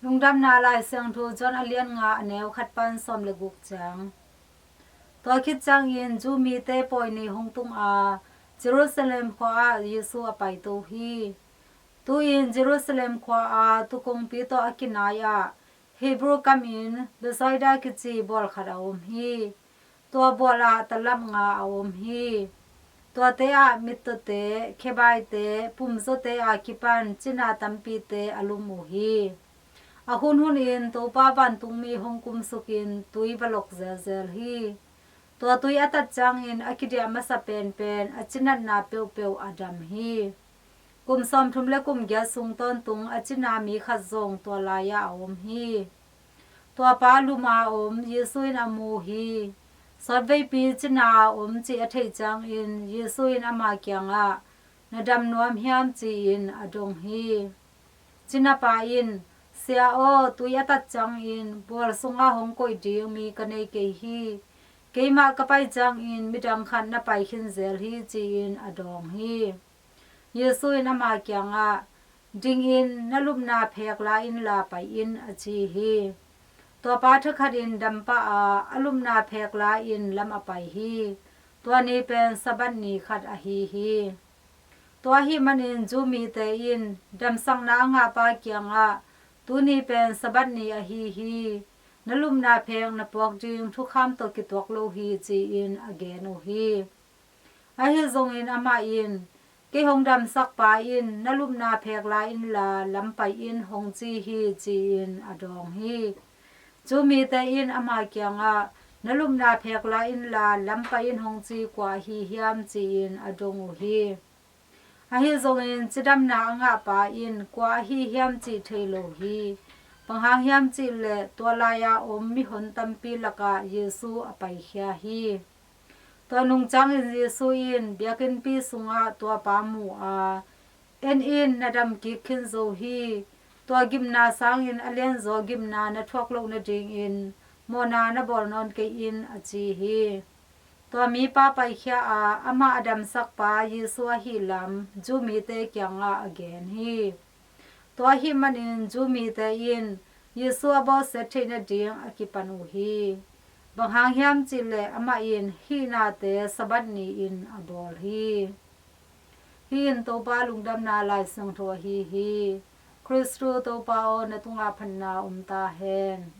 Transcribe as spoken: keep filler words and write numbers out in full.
Lungdamna Lai Siangtho John a lian nga, a neu khat pan sawm le guk ciang. Tua khit ciangin Jew mite pawi ni hong tung a, Jerusalem khua-ah Jesu a paito hi. Tu-in Jerusalem khua-a tuu kongpi tawh a kinai-ah Hebrew kamin Bethsaida kici bual khat a om hi. Tua bual-ah talap nga a om hi. Tuate ah mittawte, khebaite, pumzawte a kipan cina tampite a lum uh hi. A hunhunin Topa vantungmi hong kumsukin tui va lok zelzel hi. Tua tui a tat ciangin a kidiah masa penpen a cinatna peuhpeuh a dam hi. Kum sawmthum le kum giat sung tawntung a cina mi khat zong tua lai-ah a om hi. Tua pa lum a om Jesu in a mu hi. Sawtveipi cina a om cih a theih ciangin Jesu in ama kiangah, "Na dam nuam hiam?" ci-in a dong hi. Cinapa in, "Sia aw, tui a tat ciangin bual sungah hong koih ding mi ka nei kei hi. Keimah ka pai ciangin midang khat na pai khin zel hi," ci-in a dawng hi. Jesu in ama kiangah, "Dingin na lupna phek la inla pai in," a ci hi. Tua pa thakhatin dam pah a, a lupna phek la-in lam a pai hi. Tua ni pen Sabbath ni khat ahi hi. Tua ahih manin Jew mite in damsakna a ngahpa kiangah, "Tuni pen Sabbath ni ahi hi. Na lupna phek na puak ding thukham tawh kituak lo hi," ci-in a gen uh hi. Ahi zongin amah in, "Kei hong damsakpa in, 'Na lupna phek la inla lam pai in,' hong ci hi," ci-in a dawng hi. Jew mite in ama kiangah, "Na lupna phek la inla lam pai in," hong ci kua ahi hiam? ci-in a dong uh hi. Ahi zongin cidamna a ngahpa in kua ahi hiam cih thei lo hi. Bang hang hiam cih leh tua lai-a om mihon tampi lakah Jesu a paikhia hi. Tua nung ciangin Jesu in biakinnpi sungah tua pa mu a, "En in, na dam kik khin zo hi. Tua gimna sangin a lianzaw gimna na thuak loh nadingin mawhna na bawl nawn kei in," a ci hi. Tua mipa paikhia a, amah a damsakpa Jesu ahih lam Jew mite kiangah a gen hi. Tua ahih manin Jew mite in Jesu a bawlsiat theih nading a kipan uh hi. Bang hang hiam cih leh amah in hih nate Sabbath ni-in a bawl hi. Hih in Topa Lungdamna Lai Siangtho ahi hi. Khristu Topa aw, na tungah phatna om ta hen.